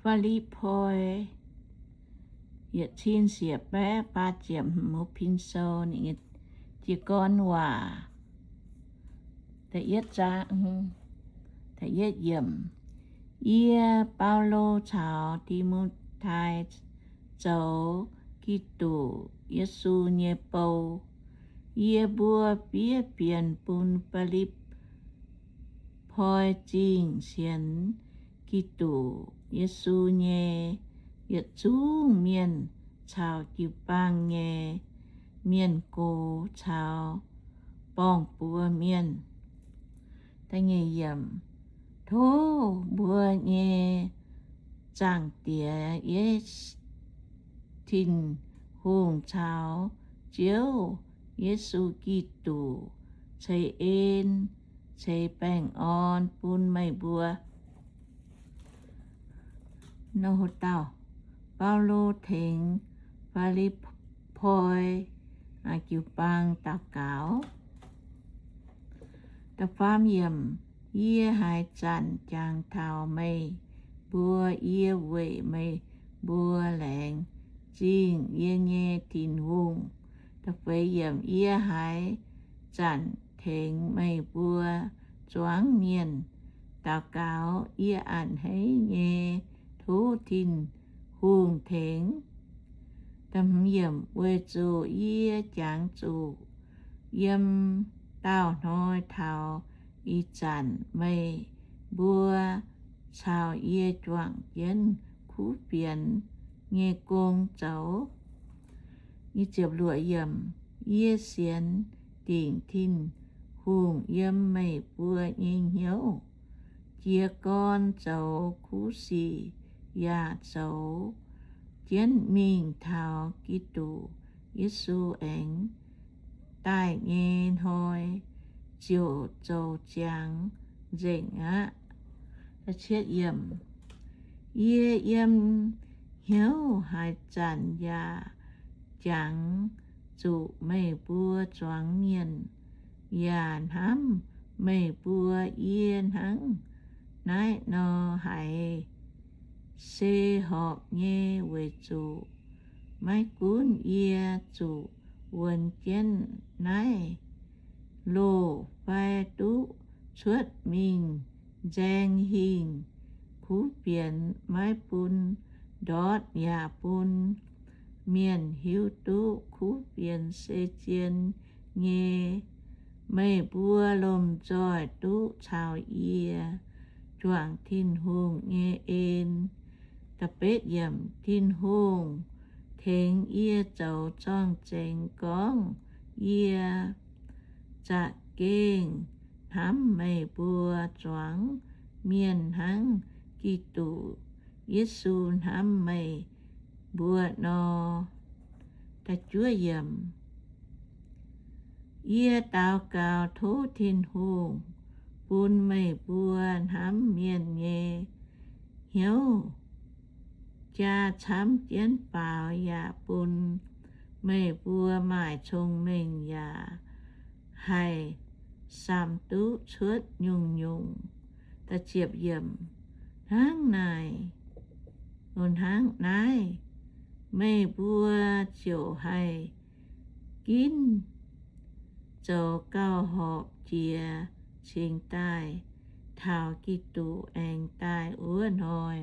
Fi^lipv^poi, yietc cin siec baeqv faah ziepc hmz pin sou. Jiez gorn waac. Da'yietv zaang, da'yietv yiemc. Yie, Baulo, caux Ti^mo^tai zoux Giduc Yesu nyei bou. Yie mbuo fiev fienx bun Fi^lipv^poi Zingh sienx Giduc Yesu nyei yietc zungv mienh caux jiu-baang nyei mienh gox caux borng-buoz mienh. Tov mbuo nyei Zaangc Diex, Tin-Hungh caux Ziouv Yesu Giduc ceix en ceix baengh orn bun meih mbuo. Baulo tengx Fi^lipv^poi jiu-baang daux gaux. Yie haaix zanc jangx taux meih mbuo, yie weic meih mbuo laengz zingh yie nyei Tin-Hungh. Yie haaix zanc tengx meih mbuo zuangx mienh daux gaux, yie a'hneiv nyei tov Tin-Hungh tengx. Weic zuqc yie jangx zuqc yiem daauh hnoi taux ih zanc meih mbuo caux yie juangc jienv kuv fienx nyei gong zoux. Yie sienx dingc Tin-Hungh yiem meih mbuo nyei hnyouv jiez gorn zoux kuv sic yaac zoux jienv mingh taux Giduc Yesu aengx daaih nyei hnoi ziouc zoux ziangx nzengc aqv. Yie yiem hnyouv haaix zanc yaac jangx zuqc meih mbuo zuangx mienh yaac hnamv meih mbuo. Yie hnangv naaiv nor haiz se horpc nyei weic zuqc maiv gunv yie zuqc wuonx jienv naaiv loh fai duqv cuotv mingh nzaeng hingh kuv fienx, maiv bun ndortv yaac bun mienh hiuv duqv kuv fienx se zien nyei. Meih mbuo lomh nzoih duqv caux yie juangc Tin-Hungh nyei en. Tin-Hungh tengx yie zoux zorng-zengx gorngv, yie za'gengh hnamv meih mbuo zuangx mienh hnangv Giduc Yesu hnamv meih mbuo nor. Yie daux gaux tov Tin-Hungh bun meih mbuo hnamv mienh nyei hnyouv jaa camv jienv faaux, yaac bun meih mbuo maaih cong-mengh yaac haih samx duqv cuotv nyungc-nyungc. Hnangv naaic, hnangv naaiv, meih mbuo ziouc haih ginv zoux gauh horpc jiex cingx daaih taux Giduc aengx daaih wuov hnoi.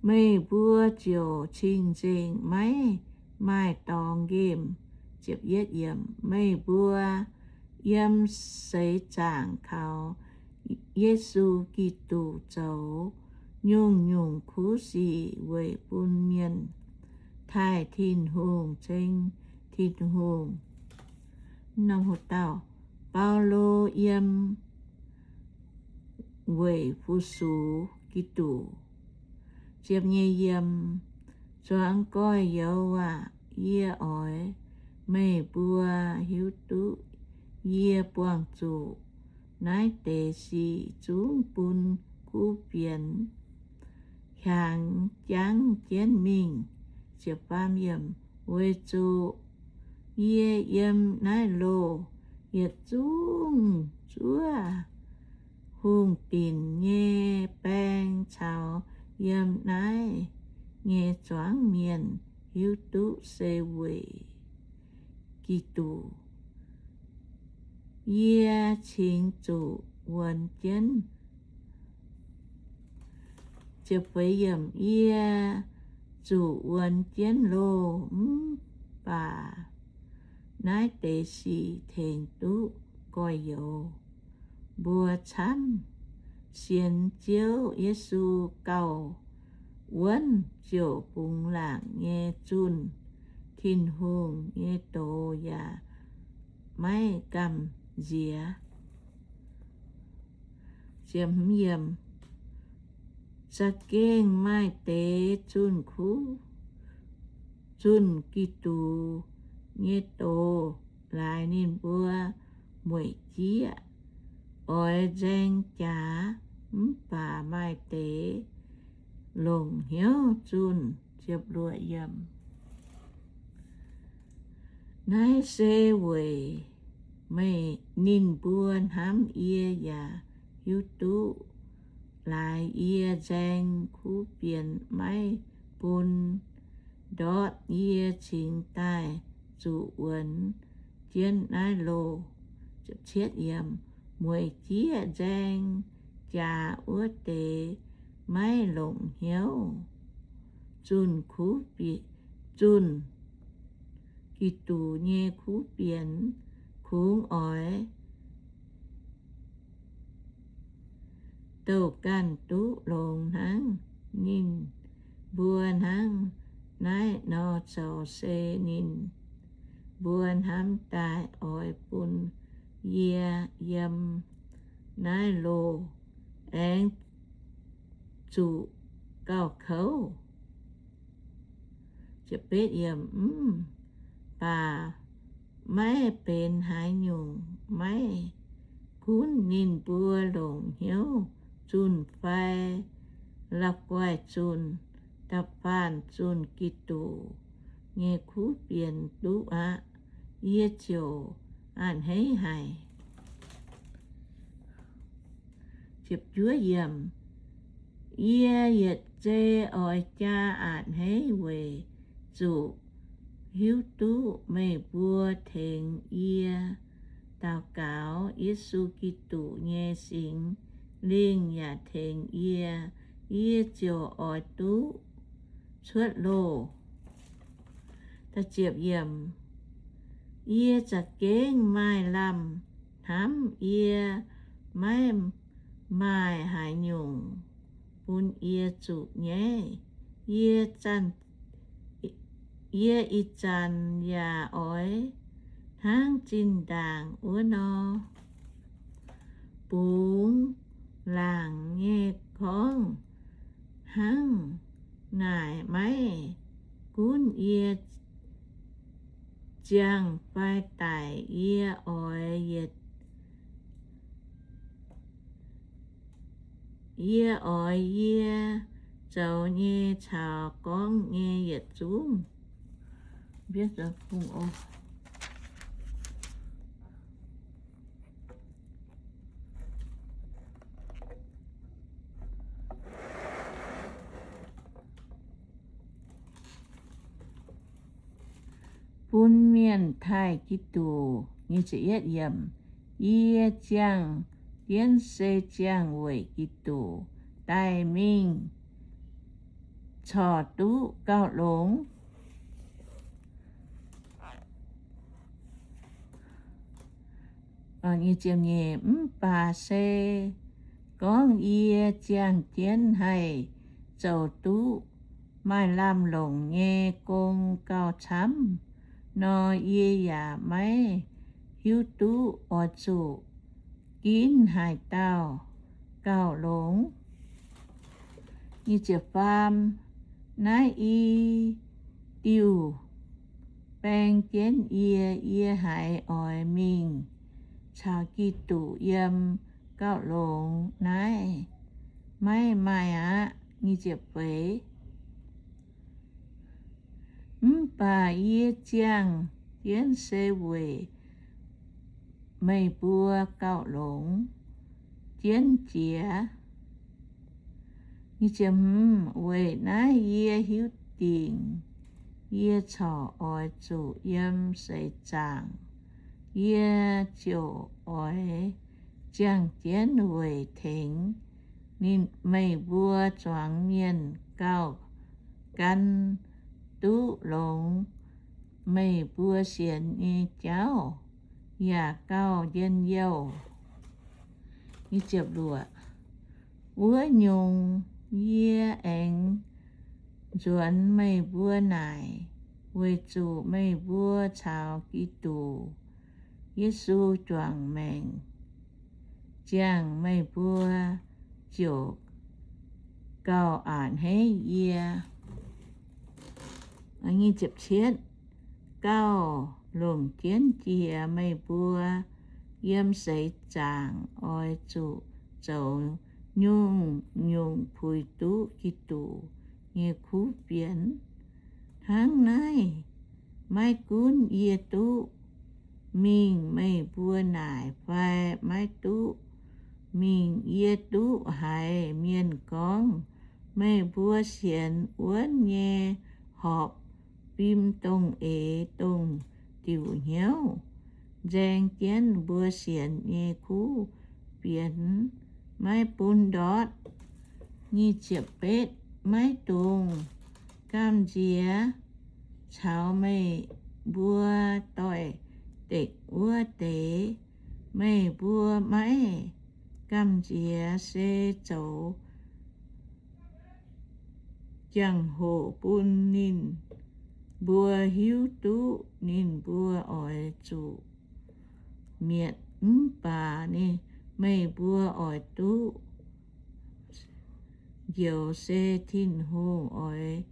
Meih mbuo ziouc cing-nzengc, maiv maaih dorngx nqemh. Meih mbuo yiem seix zaangc kaux Yesu Giduc zoux nyungc-nyungc kuv sic weic bun mienh taaih Tin-Hungh ceng Tin-Hungh. Baulo yiem weic fu-sux Giduc. Zuangx gorx-youz aah! Yie oix meih mbuo hiuv duqv yie buangh zuqc naaiv deix sic zungv bun kuv fienx hiaangx jangv jienv mingh. Weic zuqc yie yiem naaiv loh yietc zungv zuov hungh dinc nyei baeng caux yiem naaiv nyei zuangx mienh hiuv duqv se weic Giduc. Yie cingx zuqc wuonx jienv. Yie zuqc wuonx jienv loh, mv baac naaiv deix sic tengx duqv gorx-youz mbuo camv. Sienx Ziouv Yesu gauh wuonv ziouc bungx laangc nyei zunh. Tin-Hungh nyei doz yaac maiv gamh nziex. Za'gengh maaih deix zunh kuv, zunh Giduc nyei doz laaix ninh mbuo mueic jieqv, oix nzaeng jaax, mv baac maaih deix longc hnyouv zunh. Naaiv se weic meih, ninh mbuo hnamv yie yaac hiuv duqv laaix yie nzaeng kuv fienx maiv bun ndortv yie cingx daaih zuqc wuonx jienv naaiv loh. Mueic jieqv nzaeng jaax wuov deix maiv longc hnyouv zunh kuv, zunh Giduc nyei kuv fienx, kungx oix douh ganh duqv longx hnangv ninh mbuo hnangv. Naaiv nor zoux se ninh mbuo hnamv daaih oix bun yie yiem naaiv loh aengx zuqc gauh kouv. Mv baac maiv benx haaix nyungc, maiv gunv ninh mbuo longc hnyouv zunh fai la'guaih zunh, da'faanh zunh Giduc nyei kuv fienx duqv aqv, yie ziouc a'hneiv haic. Yie yietc zei oix jaa a'hneiv weic zuqc hiuv duqv meih mbuo tengx yie daux gaux. Yesu Giduc nyei Singx Lingh yaac tengx yie, yie ziouc oix duqv cuotv loh. Yie za'gengh maaih lamh hnamv, yie maiv maaih haaix nyungc bun yie zuqc nyaiv. Yie, yie ih zanc yaac oix hnangv zinh ndaangc wuov nor bungx laangc nyei gorngv hnangv naaic, maiv gunv yie ziangh fai daic, yie oix yietc, yie oix yie zoux nyei caux gorngv nyei yietc zungv bun mienh taaih Giduc. Yie ziangh jienv se ziangh weic Giduc daaih mingh corc duqv gauh longx. Mv baac se gorngv yie ziangh jienv haih zoux duqv maaih lamh longc nyei gong gauh camv nor, yie yaac maiv hiuv duqv oix zuqc ginv haaix dauh gauh longx. Naaiv i diuh baeng jienv yie, yie haiz oix mingh caux Giduc yiem gauh longx naaiv maiv maaih aqv. Mv baac yie ziangh jienv se weic meih mbuo gauh longx, jienv jiex. Weic naaiv yie hiuv dingc yie corc oix zuqc yiem seix zaangc. Yie ziouc oix ziangh jienv weic tengx ninh, meih mbuo zuangx mienh gauh gan duqv longx meih mbuo sienx nyei jauv, yaac gauh njien-youh. Wuov nyungc, yie aengx nzuonx meih mbuo naaic weic zuqc meih mbuo caux Giduc Yesu juangc maengc, ziangh meih mbuo ziouc gauh a'hneiv yie. Gauh longc jienv jiex meih mbuo yiem seix zaangc oix zuqc zoux nyungc-nyungc puix duqv Giduc nyei kuv fienx. Hnangv naaiv, maiv gunv yie duqv mingh meih mbuo naaic fai maiv duqv mingh, yie duqv haiz mienh gorngv meih mbuo sienx wuonv nyei horpc fim dongh eix dongh diuc hnyouv nzaeng jienv mbuo sienx nyei kuv fienx, maiv bun ndortv. Maiv dungx gamh nziex caux meih mbuo doix-dekc wuov deix. Meih mbuo maiv gamh nziex se zoux jangx-hoc bun ninh mbuo hiuv duqv ninh mbuo oix zuqc mietc. Mv baac meih mbuo oix duqv njoux se Tin-Hungh oix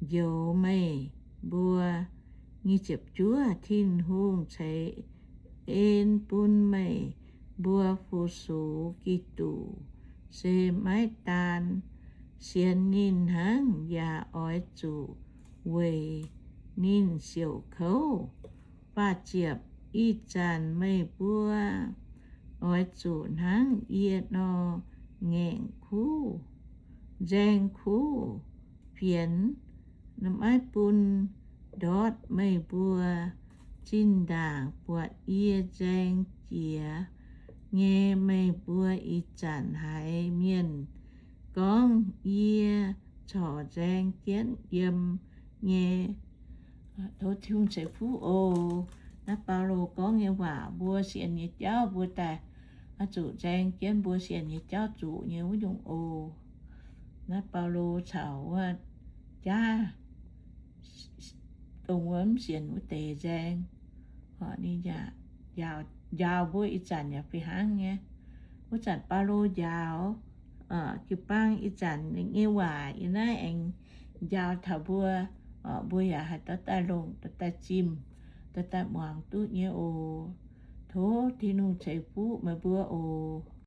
njoux meih mbuo. Tin-Hungh ceix en bun meih mbuo fu-sux Giduc se maiv daan sienx ninh hnangv, yaac oix zuqc weic ninh siouc kouv. Faah ziepc, ih zanc meih mbuo oix zuqc hnangv yie nor ngaengc kuv, nzaeng kuv fienx, maiv bun ndortv meih mbuo. Zinh ndaangc buatc yie nzaeng jiex nyei, meih mbuo ih zanc haiz mienh gorngv yie corc nzaeng jienv yiem nyei. Tov Tin-Hungh ceix fuqv oc. Naaiv Baulo gorngv nyei waac, mbuo sienx nyei jauv mbuo daaih oix zuqc nzaeng jienv mbuo sienx nyei jauv zuqc nyei wuov nyungc oc. Naaiv Baulo caux wuov jaav dongh wuov mv sienx wuov deix nzaeng. Ninh njaaux mbuo ih zanc yaac fih hnangv nyei. Wuov zanc Baulo njaaux jiu-baang ih zanc nyei waac yiem naaiv aengx njaaux taux mbuo, mbuo yaac haih dorh daaih longc, dorh daaih zimh, dorh daaih muangx duqv nyei oc. Tov Tin-Hungh ceix fuqv meih mbuo oc.